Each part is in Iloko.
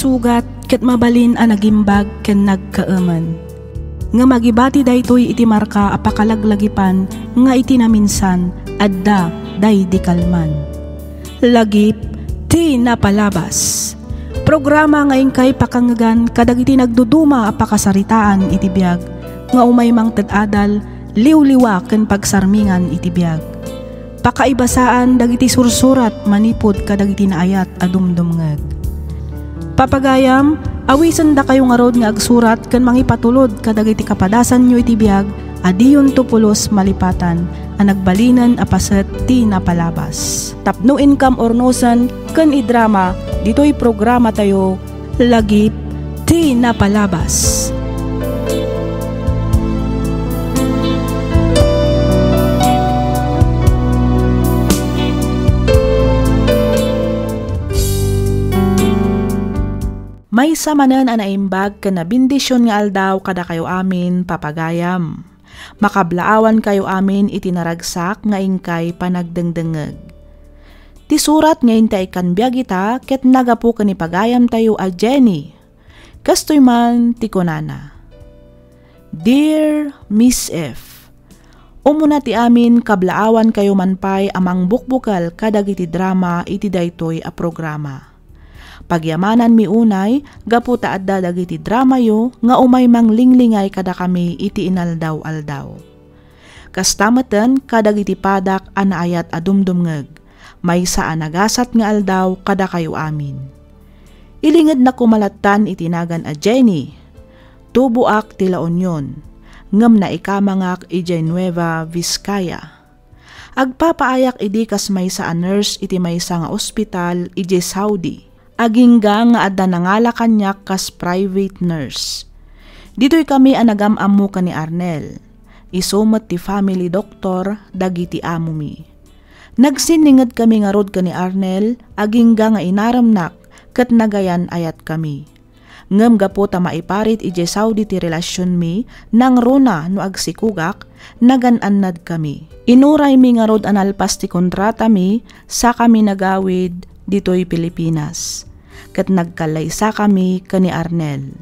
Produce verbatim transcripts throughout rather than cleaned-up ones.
Sugat ket mabalin a nagimbag ken nagkaemen. Ngem agibati daytoy iti marka a pakalaglagipan nga iti naminsan, adda daydi kalman. Lagip ti napalabas. Programa nga inkay pakangegan kadagiti nagduduma a pakasaritaan iti biag nga umay mangted adal, liwliwa ken pagsarmingan iti biag. Pakaibasaan dagiti sursurat manipud kadagiti naayat a dumdumngeg. Papagayam, awisendakayo ngarud nga agsurat ken mangipatulod kadagiti kapadasanyo iti biag a diyonto pulos malipatan a nagbalinen a paset ti napalabas. Tapno inkam urnosen ken idrama ditoy programatayo, Lagip ti Napalabas. Maysa manen a naimbag ken nabendision nga aldaw kadakayo amin, papagayam. Makablaawankayo amin iti naragsak nga inkay panagdengdengngeg. Ti surat nga inta ikkan biag ita ket nagapu ken ni pagayamtayo a Jenny. Kastoy man ti kunana, "Dear Miss F, umuna ti amin kablaawankayo man pay a mangbukbukel kadagiti drama iti daytoy a programa. Pagyamananmi unay gapu ta adda dagiti dramayo nga umay manglinglingay kadakami iti inaldaw-aldaw. Kasta metten kadagiti padak a naayat a dumdumngeg, maysa a nagasat nga aldaw kadakayo amin. Ilingednak koma lattan iti nagan a Jenny. Tuboak ti La Union, ngem naikamangak idiay Nueva Vizcaya. Agpapaayak idi kas maysa a nurse iti maysa nga ospital idiay Saudi. Agingga nga adda nangala kaniak kas private nurse. Ditoy kami a nagam-ammo ken ni Arnel. Isu met ti family doctor dagiti amomi. Nagsinninged kami ngarud ken ni Arnel, agingga nga inaremnak ket nagayan-ayat kami. Ngem gapu ta maiparit idiay Saudi ti relasionmi, nangruna no agsikugak, nagan-annad kami. Inuraymi ngarud a nalpas ti kontratami, sakami nagawid ditoy Pilipinas. Ket nagkallaysakami ken ni Arnel.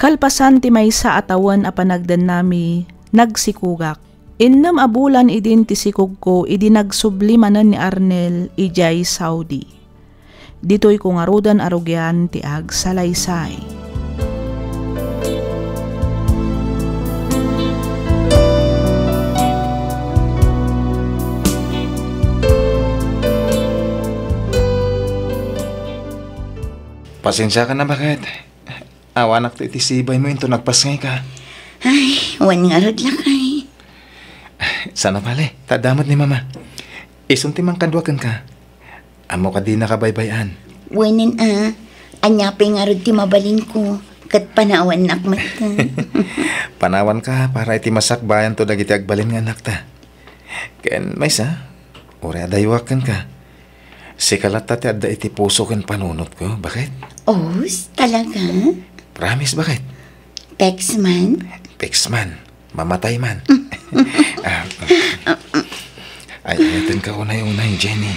Kalpasan ti maysa a tawen a panagdennami, nagsikugak. Innem a bulan idin ti sikugko idi nagsubli manen ni Arnel idiay Saudi. Ditoyko ngaruden a rugian ti agsalaysay. Pasensiakan a, baket. Awanakto iti sibaymo inton nagpasngayka. Ay, wen ngarud, lakay. Saan a bale, ta adda met ni Mama. Isun ti mangkadua kenka. Ammok a dinaka baybay-an. Wenen a, ania pay ngarud ti mabalinko, ket panawannak met. Panawanka para iti masakbayanto dagiti agbalin nga anakta. Ken maysa, uray adayuak kenka. Sika latta ti adda iti puso ken panunotko, baket? Os, talaga? Promise, baket? Peks man? Peks man. Mamatay man. Ah, ay-ayatenka unay-unay, Jenny.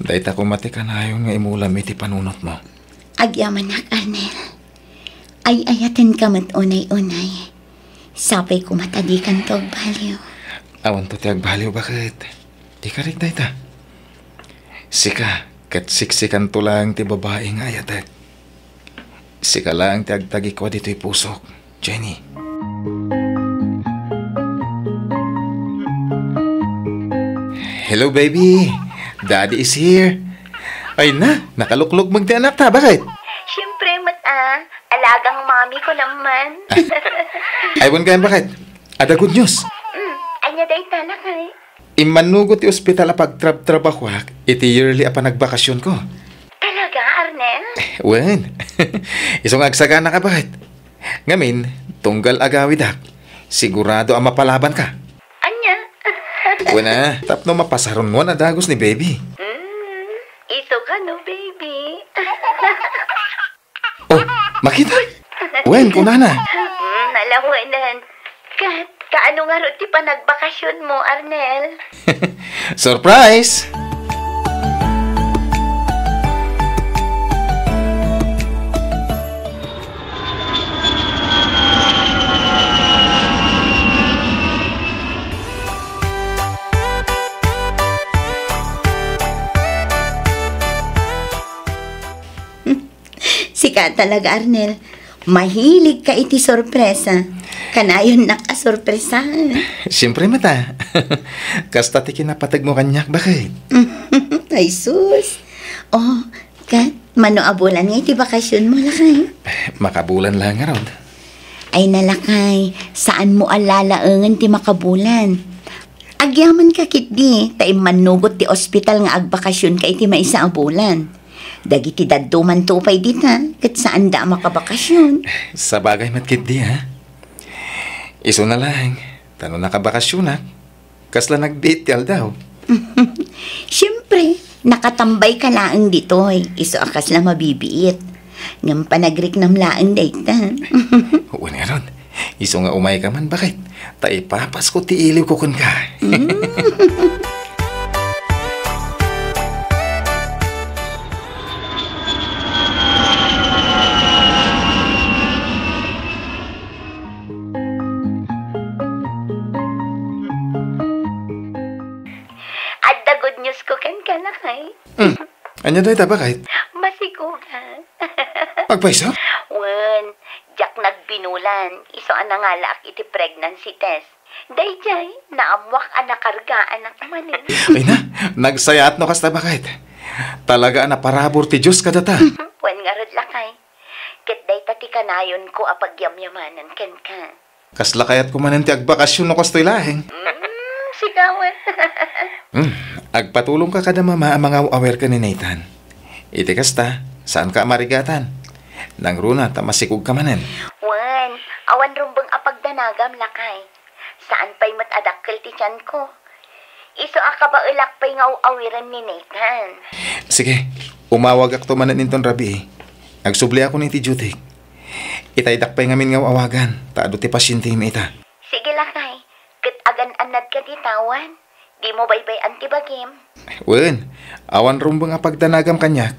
Dayta koma ti kanayon nga imulam iti panunotmo. Agyamanak, Arnel. Ay-ayatenka met unay-unay. Sapay koma ta dikanto agbaliw. Awanto ti agbaliw, baket? Ikarik dayta. Sika, ket siksikanto laeng ti babai nga ayatek. Sika laeng ti agtagikua ditoy pusok, Jenny. Hello, baby. Daddy is here. Ay na, nakaluklukmeg ti anakta. Baket? Siyempre met a. Alagang mami ko naman. Ay, wen kayan, baket? Adda good news. Mm, ania dayta, lakay? Immannugo ti ospital a pagtrabtrabahuak iti yearly a panagbakasionko. Talaga, Arnel? Wen. Isu nga agsaganaka, baket? Ngamin, tunggal agawidak, sigurado a mapalabanka. Ania? Wen a, tapno mapasarunmon a dagus ni baby. Mm, isu kano, baby? Oh, makita? Wen, kunana. Mm, nalawanan. Kat, kaano ngarud ti panagbakasionmo, Arnel? Surprise! Talaga, Arnel, mahilig ka iti sorpresa. Kanayonnak a sorpresaen. Siyempre met a. Kasta ti kinapateg mo kaniak, baket? Ay, sus. Oh, ket, mano a bulan nga iti bakasion mo, lakay? Makabulan lang ngarud. Ay, na, lakay, saan mo a lalaengen ti makabulan. Agyaman ka ketdi, ta immannugot ti ospital nga agbakasion ka iti maysa a bulan. Dagiti daddumanto pay dita, ket saanda a makabakasion. Sabagay met ketdi, ha? Isuna laeng, ta no nakabakasionak, kasla nagbiit ti aldaw. Siyempre, nakatambay ka laeng ditoy, isu a kasla mabibiit. Ngem panagriknam laeng dayta. Wen ngarud, isu nga umay ka man, baket? Ta ipapasko ti iliwko kenka. Mm. Adda good news ko kenka, lakay. Hmm. Ania dayta, baket? Masikugan. Agpayso? Wen, diak nagbinulan. Isu a nangalaak iti pregnancy test. Daydiay, naammoak a nakargaanak manen. Ay na, nagsayaat no kasta, baket. Talaga a naparabur ti Dios kadata. Wen ngarud, lakay. Ket dayta ti kanayonko a pagyamyamanen kenka. Kasla kayatko manen ti agbakasion no kastoy laeng. Mm, sika wen. Hmm, agpatulongka kada mama a mangaw-awir ken ni Nathan. Iti kasta, saanka a marigatan. Nangruna ta masikogka manen. Wen, awan rumbeng a pagdanagam, lakay. Saan pay met a dakkel ti tianko. Isu a kabaelak pay nga aw-awiren ni Nathan. Sige, umawagakto manen inton rabii. Agsubliakon iti duty. Itaydak pay ngamin nga aw-awagan, ta adu ti pasientemi ita. Sige, lakay. Ket agan-annadka ditawan. Dimo baybay-an ti bagim. Wen, awan rumbeng a pagdanagam kaniak.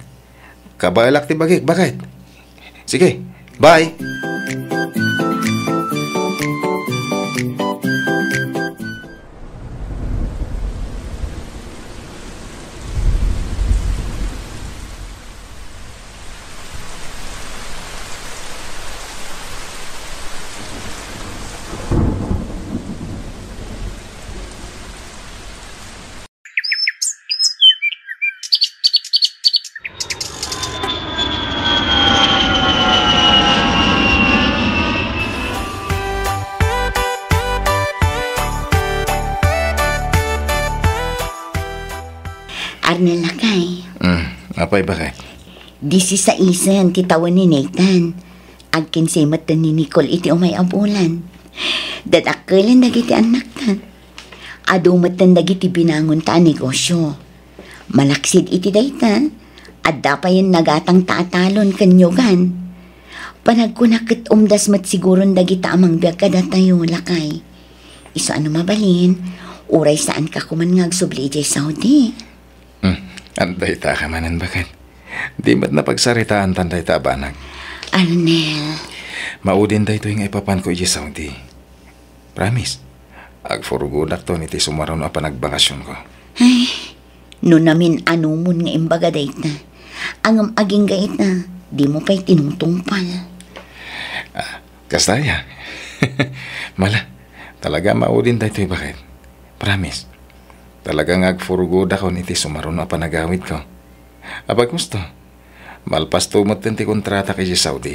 Kabaelak ti bagik, baket. Sige, bye. Arnel, lakay. Mm, apay, baket? Disisaisen ti tawen ni Nathan. Agkinse metten ni Nicole iti umay a bulan. Dadakkelen dagiti annakta. Adu metten dagiti binangonta a negosio. Malaksid iti dayta, adda payen nagatangta a talon ken niogan. Panagkunak ket umdas met siguron dagita a mangbiag kadatayo, lakay. Isu a no mabalin, uray saanka koman nga agsubli idiay Saudi. Hmm, adda ita ka manen, baket. Di met napagsaritaantan dayta a banag. Arnel. Maudin daytoy nga ipapanko idiay Saudi. Promise, agfurgodakton iti sumaruno a panagbakasionko. Ay, no namin-anumon nga imbaga dayta. Ngem agingga ita, dimo pay tinungtungpal. Ah, kasta aya. Mala, talaga maudin daytoy, baket. Promise. Talaga nga agfurgodakon iti sumaruno a panagawidko. Apay, gusto? Malpasto metten ti kontratak idiay Saudi.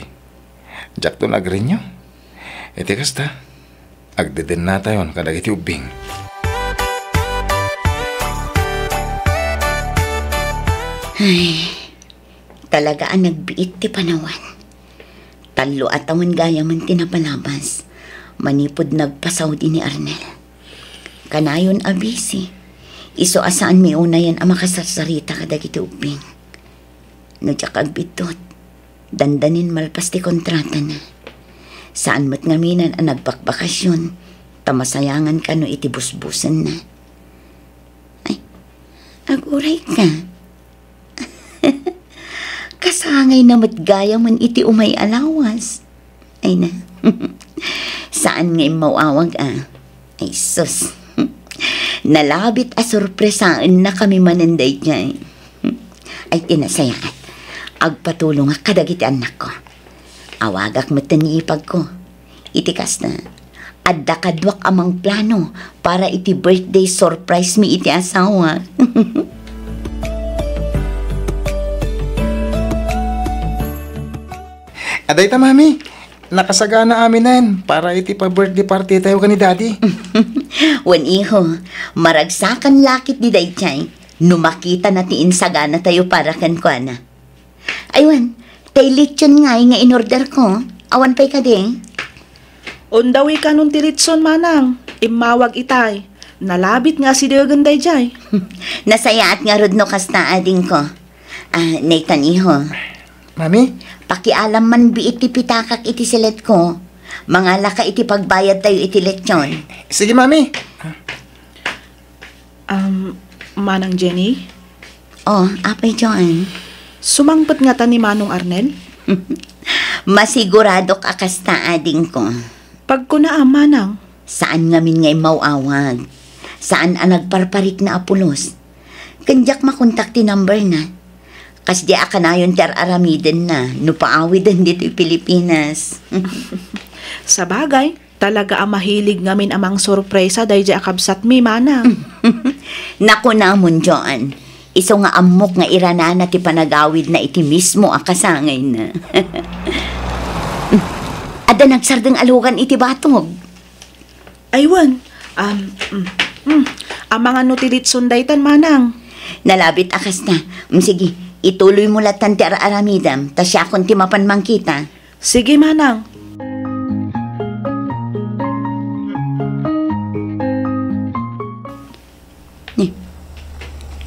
Diakton agrenew. Iti kasta, agdedennatayon kadagiti ubbing. Ay, talaga a nagbiit ti panawen. Tallo a tawen gayamen ti napalabas, manipud nagpa-Saudi ni Arnel. Kanayon a busy, isu a saanmi unayen a makasarsarita kadagiti ubbing. No diak agbiddut, dandanin malpas ti kontratana. Saan met ngaminen a nagbakbakasion, ta masayangan kano iti busbusenna. Ay, aguray ka. Kasangayna met gayamen iti umay a lawas. Ay na. Saan nga immaw-awag a? Ay sus. Nalabit a sorpresaennakami manen daydiay. Ay, ti nasayaat. Agpatulongak kadagiti annakko. Awagak met ni ipagko. Iti kasta, adda kaduak a mangplano para iti birthday surprise mi iti asawa. Adayta, Mami. Nakasagana aminen para iti pa-birthday party tayo ken ni Daddy. Wen, iho, maragsakan lakit di dayjay no makitana ti insagana tayo para kenkuana. Aywan, tay lechon ngay nga in-order ko. Awan pay kadi? Undawi kanon ti lechon, manang. Immawag itay. Nalabit nga asidegen dayjay. Nasayaat ngarud no kasta, adingko. Ah, Nathan, iho. Mami? Pakialam man bi iti pitakak iti silet ko. Mangalaka iti pagbayad tayo iti lechon. Sige, Mami. Um, Manang Jenny? Oh, Apay Joan. Sumangpet ngata ni Manong Arnel? Masiguradok a kasta, adingko. Pagkuna a, Manang. Saan ngamin nga immaw-awag. Saan a nagparparikna a pulos. Ken diak makontak ti number na. Kasdi a kanayon ti ar-aramidenna no paawiden ditoy Pilipinas. Sabagay, talaga a mahilig ngamin a mangsorpresa daydi a kabsatmi, manang. Nakunamon, Joan. Isu nga ammok nga iranana ti panagawidna iti mismo a kasangayna. Adda nagsardeng a lugan iti batog. Aywan. Um, mm, mm. Amangan no ti litson daytan, manang. Nalabit a kasta. Mm, sige, ituloy mo latan ti ar-aramidem, ta siakon ti mapan mangkita. Sige, manang. Ni,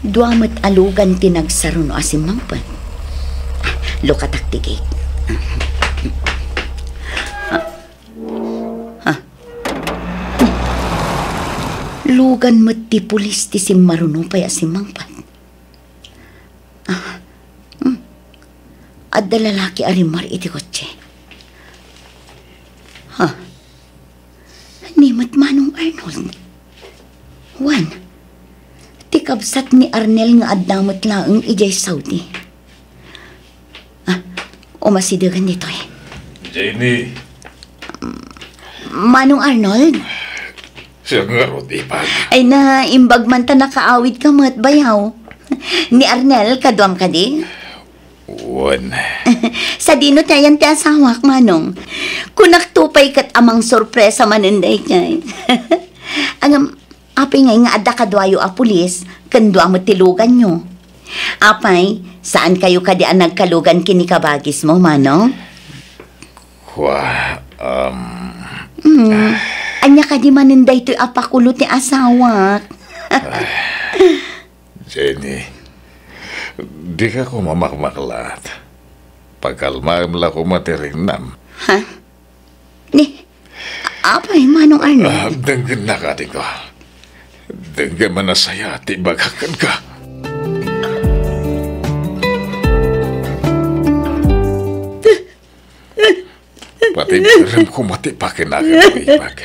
dua met a lugan ti nagsaruno a simmangpet. Ah, lukatak ti gate. Ah, ah. Lugan met ti pulis ti simmaruno pay a simmangpet. Ah, hmm. Adda lalaki a rimmar iti kotse. Ha? Ni met Manong Arnold. Wen, ti kabsat ni Arnel nga adda met laeng idiay Saudi. Ah, umasidegen ditoy. Jenny. Manong Arnold? Siak ngarud, ipag. Ay, naimbag man ta nakaawid ka met, bayaw. Ni Arnel, kaduam kadi? Wen. Sadino ti ayan ti asawak, Manong? Kunak to pay ket a mangsorpresa manen daydiay. Ngem, apay ngay nga adda kaduayo a pulis, ken dua met ti luganyo? Apay, saan kayo kadi a nagkalugan ken ni kabagismo, Manong? Kua, um, Hmm, ania kadi manen daytoy a pakulo ti asawak? Jenny, dika koma makmaklat. Pakalmaem la koma ti rinnam. Ha? Ni, apay, Manong Arnold? Ah, denggennak, adingko. Denggem a nasayaat ti ibagak kenka. Pati barem koma ti pakinakem, ipag.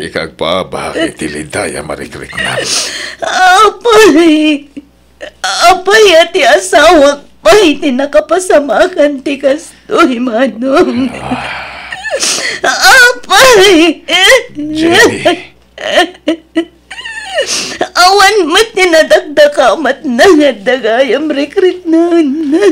Dika agpaabak iti liday a marikriknam. Apay! Apay a ti asawak pay ti nakapasamakan ti kastoy, Manong? Ah. Apay! Jenny. Awan met ti nadakdakamatna nga adda gayam rikriknanna.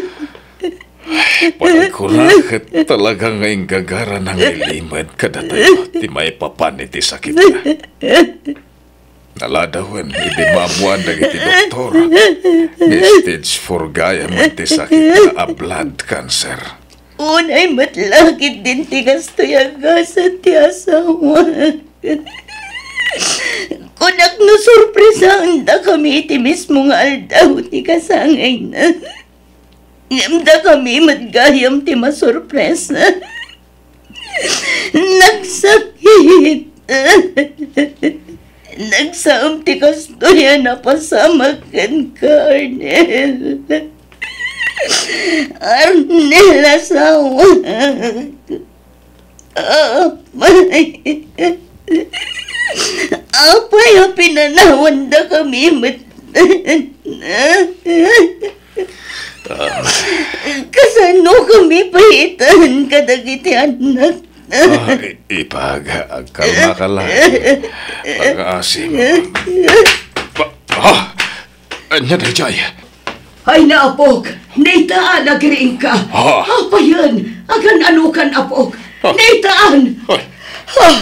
Pagkuna ket talaga nga inggagara nga ilimed kadatayo ti maipapan iti sakitna. Naladawen idi maammoan dagiti doktor nga stage four gayam ti sakitna a blood cancer. Unay met la ketdin ti kastoy a gasat ti asawa. Kunak no sorpresaendakami iti mismo nga aldaw ti kasangayna. Ngem dakami met gayam ti masorpresa. Nagsakit. Nagsaem ti kastoy a napasamak kenka, Arnel. Arnel, asawak. Apay. Apay a pinanawandakami met. Ah, Kasanokami pay itan kadagiti annak? Ah, i-, ipag, agkalmaka laeng. Pangaasim. Ba-, ah! Ania daydiay? Ay, naapok! Nathan, agriingka! Ah. Apayen! Agan-anokan, apok! Ah. Nathan! Ay. Ah,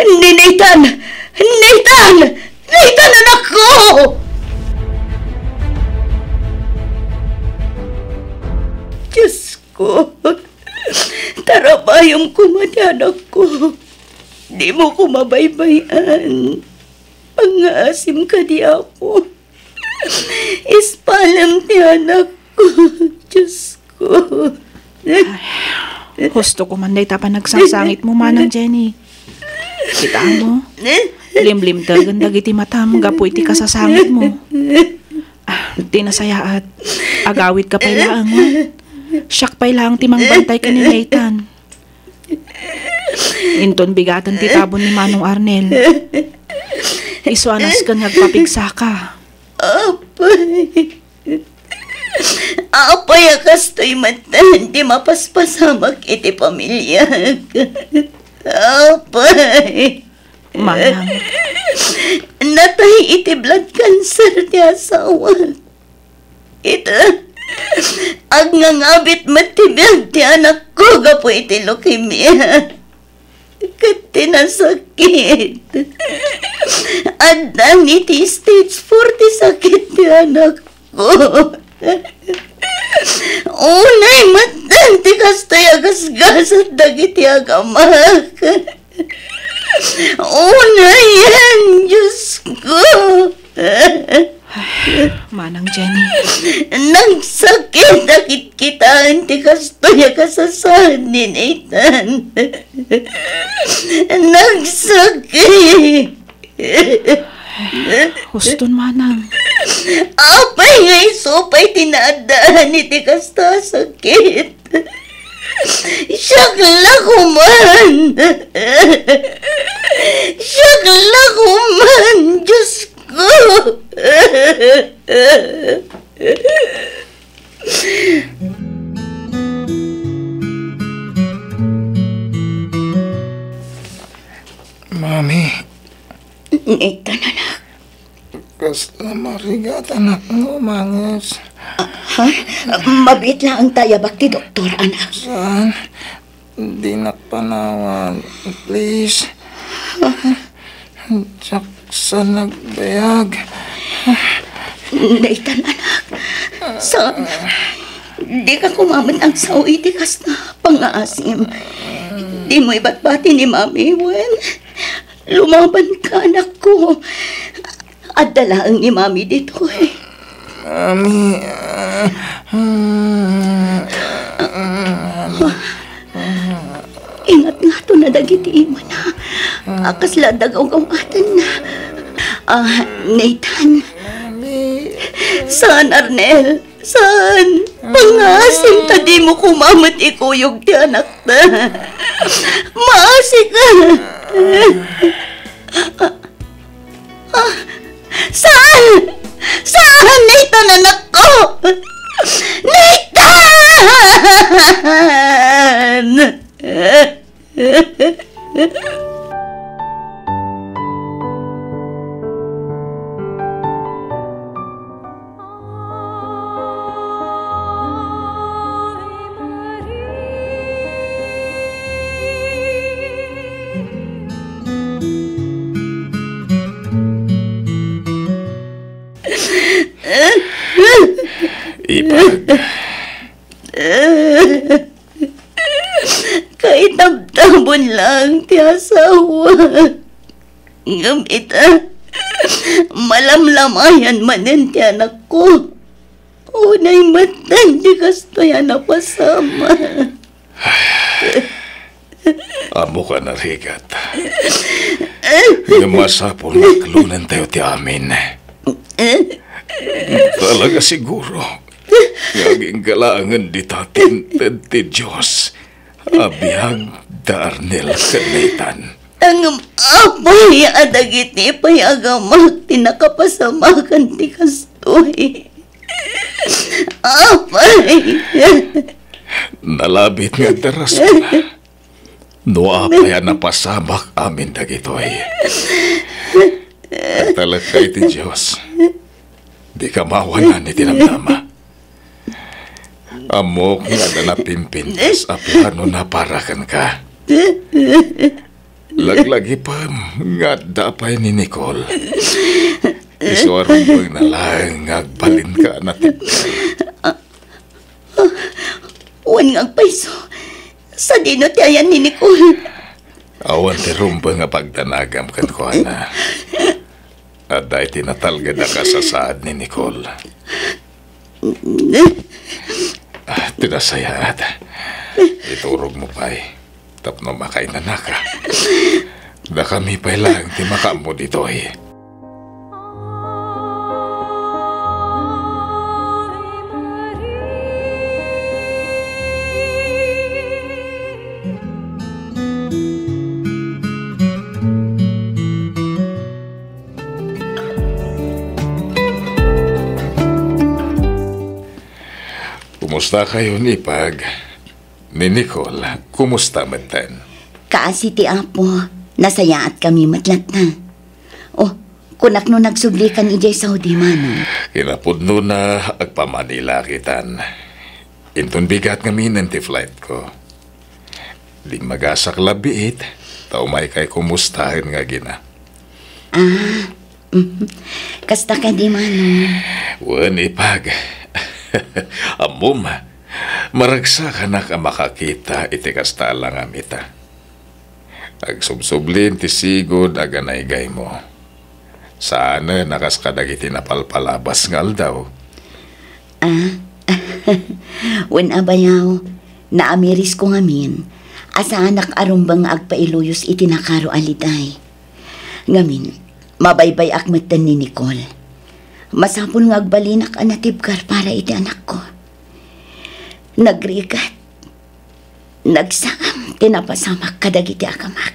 ni Nathan! Nathan! Nathan, anakko! Diyos ko, tarabayem koma ti anakko. Dimo koma baybay-an. Pangngaasim kadi, Apo. Ispalem ti anakko, Diyos ko. Ay, husto ko man dayta panagsasangitmo, Manang Jenny. Kitaem, limlimtegen dagiti matam gapu iti kasasangitmo. Ah, ti nasayaat, agawidka pay laeng, wen? Siak pay laeng ti mangbantay ken ni Nathan. Inton bigaten ti tabon ni Manong Arnel, isu a nasken nga agpapigsaka. Apay. Apay a kastoy met ti mapaspasamak iti pamiliak. Apay. Manang. Natay iti blood cancer ti asawak. Ita, agngangabit met ti biag ti anakko gapu iti leukemia. Ket ti nasakit, addan iti stage four ti sakit ti anakko. Unay met ti kastoy a gasgasat dagiti agamak. Unayen, Diyos ko. Ay, Manang Jenny. Nagsakit a kitkitaen ti kastoy a kasasaan ni Nathan. Nagsakit. Huston, Manang. Apay nga isu pay ti naaddaan iti kasta a sakit? Siak la koman! Siak la koman, Diyos ko! Mami. Nathan, anak. Kasla marigat, anak, nga umanges. Ah, ha? Mabiit laeng ta ayabak ti doktor, anak. Saan? Dinak panawan, please. Diak sa nagbayag. Nathan, anak. Saan? Dika koma met agsao iti kasta a pangngaasim. Dimo ibatbati ni Mami, wen? Lumabanka, anakko. Adda laeng ni Mami ditoy. Mami, ah, ah, ah, ah. Ingatngato na dagiti imana a kasla adda gawgawatenna. Ah, Nathan. Mami. Saan, Arnel? Saan? Pangngaasim ta dimo koma met ikuyog ti anakta. Maasika. Ah, saan? Saan, Nathan, anakko? Nathan! Ipag. Kaitabtabon laeng ti asawa. Ngem ita, malamlamayan manen ti anakko. Unay metten ti kastoy a napasamak. Ammok a narigat. Ngem masapul nga aklonentayo ti amin. Talaga siguro nga agingga laengen dita ti inted ti Dios a biag da Arnel ken Nathan. Ngem apay a dagiti pay a gamak ti nakapasamakan ti kastoy? Apay. Nalabit nga adda rason. No apay a napasamak amin dagitoy. Agtalekka iti Dios. Dika mawanan iti namnama. Ammok nga adda napimpintas a planona para kenka. Laglagipem nga adda pay ni Nicole. Isu a rumbengna laeng nga agbalinka a natibker. Wen nga agpayso, sadino ti ayan ni Nicole? Awan ti rumbeng a pagdanagam kenkuana. Adda iti natalged a kasasaad ni Nicole. Ah, ti nasayaat. Iturogmo pay tapno makainanaka. Dakami pay laeng ti makaammo ditoy. Kumusta kayo ni Pag? Ni Nicole, kumusta metten? Kaasi ti Apo, nasayaat kami met latta. Oh, kunak no nagsublikan idiay Saudi, Manong. Kinapudnona, agpamanila kitan. Inton bigat ngamin ti flight ko. Dimmagasak la biit, ta umaykay kumustaen nga agina. Ah, mhm. Kasta kadi, Manong? Wen, Ipag. Ammom, maragsakanak a makakita iti kasta a langamita. Agsubsublin ti sigud a ganaygaymo. Saanen a kas kadagiti napalpalabas nga aldaw. Ah, wen a bayaw, naamirisko ngamin a saanak a rumbeng nga agpailuyos iti nakaro a liday. Ngamin, mabaybay-ak metten ni Nicole. Masapul nga agbalinak a natibker para iti anakko. Nagrigat. Nagsam ti napasamak kadagiti agamak.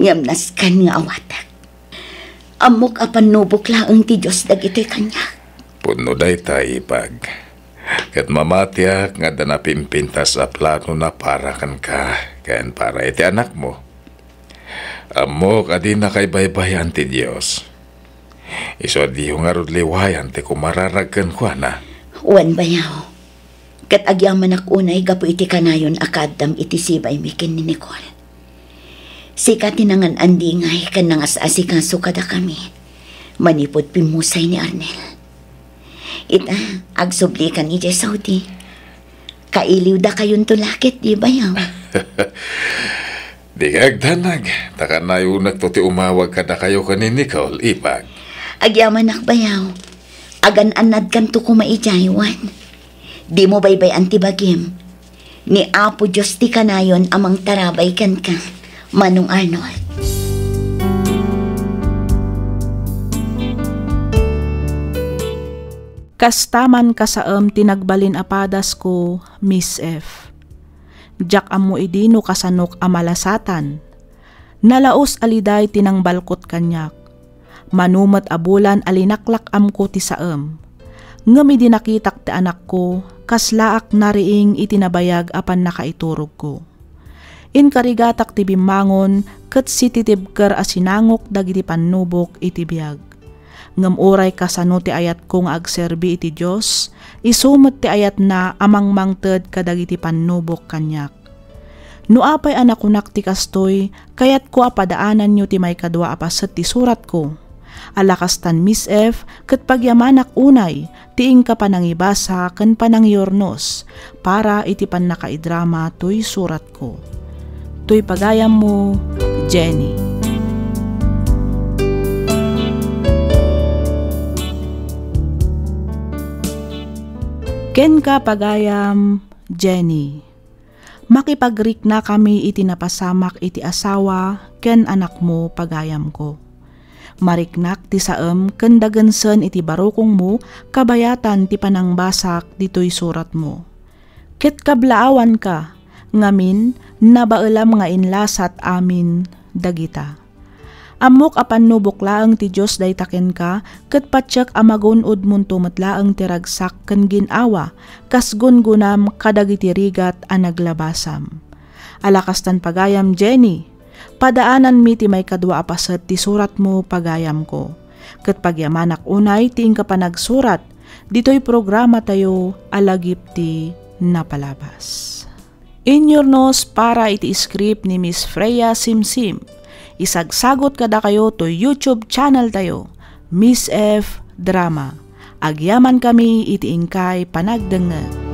Ngem nasken nga awatek. Ammok a pannubok laeng ti Dios dagitoy kaniak. Pudno dayta, Ipag. Ket mamatiak nga adda napimpintas a planona para kenka ken para iti anakmo. Ammok a dinaka ibaybay-an ti Dios. Isu a diyo ngarud liwayan ti kumararag kenkuana. Wen, bayaw. Ket agyamanak unay gapu iti kanayon a kaaddam iti sibaymi ken ni Nicole. Sika ti nangan-andingay ken nangas-asikaso kadakami manipud pimmusay ni Arnel. Ita, agsublikan idiay Saudi. Kailiwdakayonto la ket, di bayaw? Dika agdanag, ta kanayonekto ti umawag kadakayo ken ni Nicole, Ipag. Agyamanak, bayaw. Agan-annadkanto koma idiay, wen. Dimo baybay-an ti bagim. Ni Apo Dios ti kanayon a mangtarabay kenka, Manong Arnold. Kasta man kasaem ti nagbalin a padasko, Miss F. Diak ammo idi no kasanok a malasatan. Nalaus a liday ti nangbalkot kaniak. Mano met a bulan a linaklak-amko ti saem. Ngem idi nakitak ti anakko, kaslaak nariing iti nabayag a pannakaiturogko. Inkarigatak ti bimmangon ket sititibker a sinangok dagiti pannubok iti biag. Ngem uray kasano ti ayatko nga agserbi iti Dios, isu met ti ayatna a mangmangted kadagiti pannubok kaniak. No apay a nakunak ti kastoy, kayatko a padaananyo ti maikadua a paset ti suratko. A la kastan, Miss F, ket pagyamanak unay ti inka panangibasa ken panangiyurnos para iti pannakaidrama toy suratko. Toy pagayammo, Jenny. Kenka, pagayam, Jenny. Makipagriknakami iti napasamak iti asawa ken anakmo, pagayamko. Mariknak ti saem ken dagensen iti barukongmo kabayatan ti panangbasak ditoy suratmo. Ket kablaawanka, ngamin, nabaelam nga inlasat amin dagita. Ammok a pannubok laeng ti Dios dayta kenka, ket patiek a magun-odmonto met laeng ti ragsak ken gin-awa, kas gungunam kadagiti rigat a naglabasam. Ala kastan pagayam, Jenny, padaananmi ti maikadua a paset ti suratmo, pagayamko. Ket pagyamanak unay ti inka panagsurat ditoy programatayo a Lagip ti Napalabas. Inyurnos para iti script ni Miss Freya Simsim. Isagsagot kadakayo to YouTube channel tayo, Miss F Drama. Agyamankami iti inkay panagdengngeg.